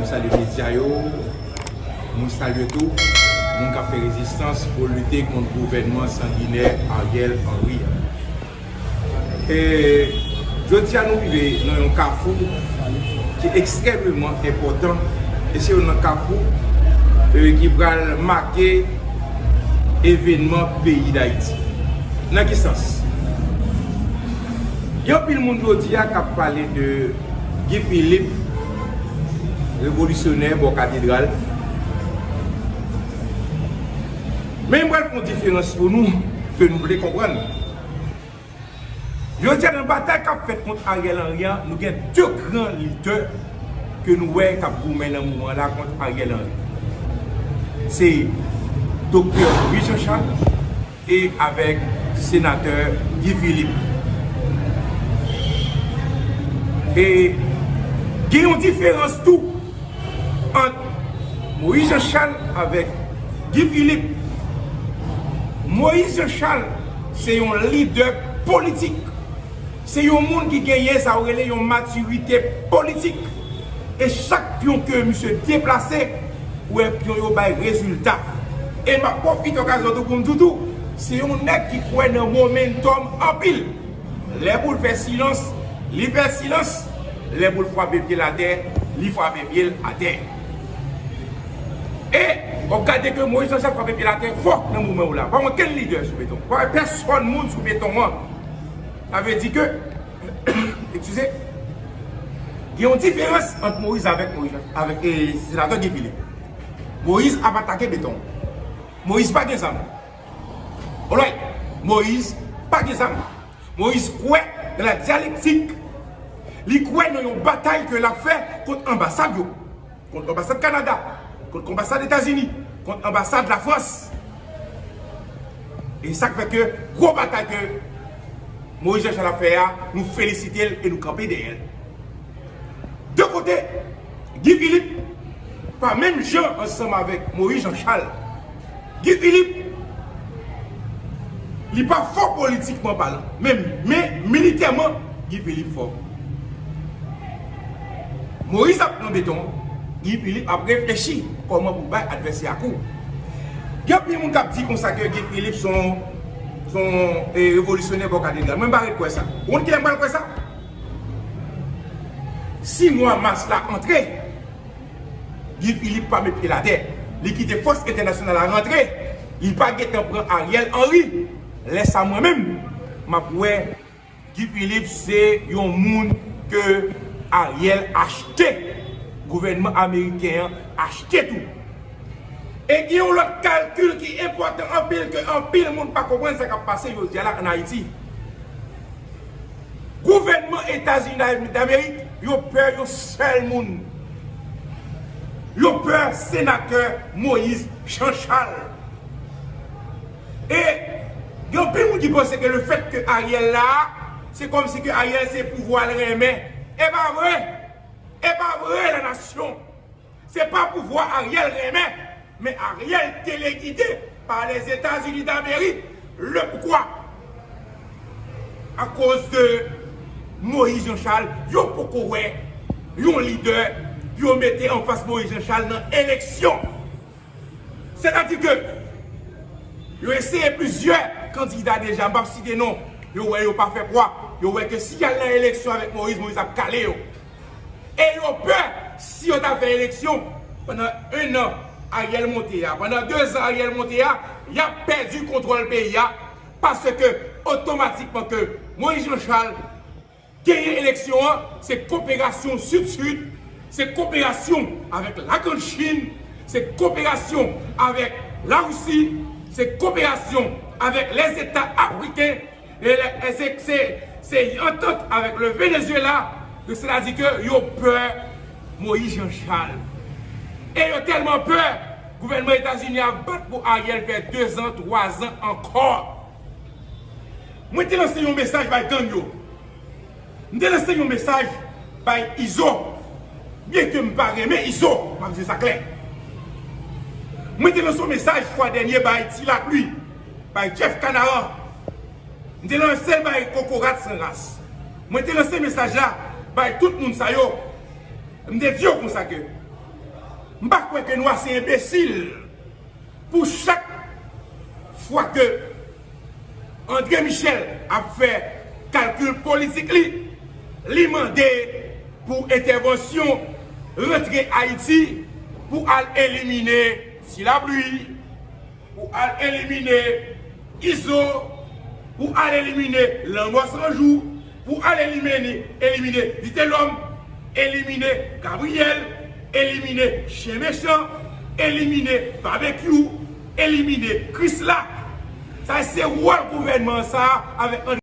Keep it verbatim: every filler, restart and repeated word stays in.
Salye medya yo, mwen salye tou moun k ap fè rezistans pou lite kont gouvènman sanginè Ariel Henry a. E jodi a nou rive nan yon kafou ki ekstrèmeman enpòtan, e se youn nan kafou, e, ki pral make evènman peyi Dayiti. Nan ki sans? Gen anpil moun jodi a k ap pale de Guy Philippe, revolisyonè bò katedral. Men m pral fè yon diferans pou nou, ke nou vle konprann. Jodi a, nan batay k ap fèt kont Ariel Henry an, nou gen de gran lidè ke nou wè k ap goumen nan moman la kont Ariel Henry. Se Doktè Moïse Jean Charles e avèk Senatè Guy Philippe. E gen yon diferans tou ant Moïse Jean Charles avèk Guy Philippe. Moïse Jean Charles se yon lidè politik. Se yon moun ki genyen sa yo rele yon matirite politik. E chak pyon ke misye deplase, ou wè pyon yo bay rezilta. E m ap pwofite okazyon tou pou m di w tou, se yon nèg ki kwè nan momentum anpil. Lè pou l fè silans, li fè silans. Lè pou l frape pye l atè, li frape pye l atè. E w ap gade ke Moïse Jean Charles frape pye l atè fò nan moman yo la. Pa gen okenn lidè sou beton. Pa gen pèsòn moun sou beton an. Sa vle di ke, eskize, gen yon diferans ant Moïse avèk Moïse, avèk, e, senatè Guy Philippe. Moïse ap atake beton. Moïse pa gen zam. Alright. Moïse pa gen zam. Moïse kwè nan la dyalektik. Li kwè nan yon batay ke l ap fè kont anbasad yo, kont anbasad Kanada, kont anbasad Etazini, kont anbasad Lafrans. E sa k fè ke gwo batay ke Moïse Jean Charles ap fè a, nou felisite l e nou kanpe dèyè l. De kote, Guy Philippe pa menm jan ansanm avèk Moïse Jean Charles. Guy Philippe, li pa fò politikman palan, men, men militèman, Guy Philippe fò. Moïse ap pran beton, Guy Philippe ap reflechi kòman pou bay advèsè a kou. Gen anpil moun k ap di konsa ke Guy Philippe se yon, se yon, e, revolisyonè bò katedral. Mwen, m pa ret kwè sa. Ou konn kilè m pral kwè sa? Si mwa mas la antre, Guy Philippe pa met pye l atè. Li kite fòs entènasyonal la rantre. Li pa gentan pran Ariel Henry. Lè sa mwen menm, m ap wè Guy Philippe se yon moun ke Ariel achte. Gouvènman ameriken an achte tou. E gen yon lòt kalkil ki enpòtan anpil ke anpil moun pa konprann sa k ap pase jodi a la ann Ayiti. Gouvènman Etazini Damerik, yo pè yon sèl moun. Yo pè senatè Moïse Jean Charles. E gen anpil moun ki panse ke le fèt ke Ariel la, se kòmsi ke Ariel se pouvwa l renmen. E pa vre! E pa vre, la nasyon! Se pa pouvwa Ariel renmen, men Ariel telegide pa Lèzetazini Damerik. Le poukwa? Akoz de Moïse Jean Charles, yo poko wè yon lidè pou yo mete anfas Moïse Jean Charles nan eleksyon. Sètadi ke yo eseye plizyè kandida deja, m p ap site non, yo wè yo pa fè pwa, yo wè ke si y al nan eleksyon avèk Moïse, Moïse ap kale yo. E yo pè, si yo ta fè eleksyon, pandan en an Ariel monte a, pandan de zan Ariel monte a, y ap pèdi kontwòl peyi a, paske otomatikman ke Moïse Jean Charles genyen eleksyon an, se koperasyon Sid-Sid, se koperasyon avèk Lagrand Chin, se koperasyon avèk Larisi, se koperasyon avèk Lèzeta Afriken, e lè, e se, se, se antant avèk le Venezuela, sètadi ke yo pè Moïse Jean Charles. E yo tèlman pè, gouvènman Etazini ap bat pou Ariel fè de zan, twa zan ankò. Mwen te lanse yon mesaj bay gang yo. M te lanse yon mesaj bay Izo. Byenke m pa renmen Izo, m ap di sa klè. Mwen te lanse yon mesaj fwa dènye bay Ti Lapli, bay Jeff Canaran. M te lanse l bay Kokorat San Ras. Mwen te lanse mesaj la bay tout moun sa yo. M te di yo konsa ke M pa kwè ke nwa se enbesil. Pou chak fwa ke André Michel ap fè kalkil politik li, li mande pou entèvansyon rantre Ayiti pou al elimine Ti Lapli, pou al elimine Izo, pou al elimine Lanmò San Jou, pou al elimine, elimine Vitelòm, elimine Gabriyèl, elimine Chen Mechan, elimine Babekyou, elimine Krisla. Sa se wòl gouvènman sa a avèk André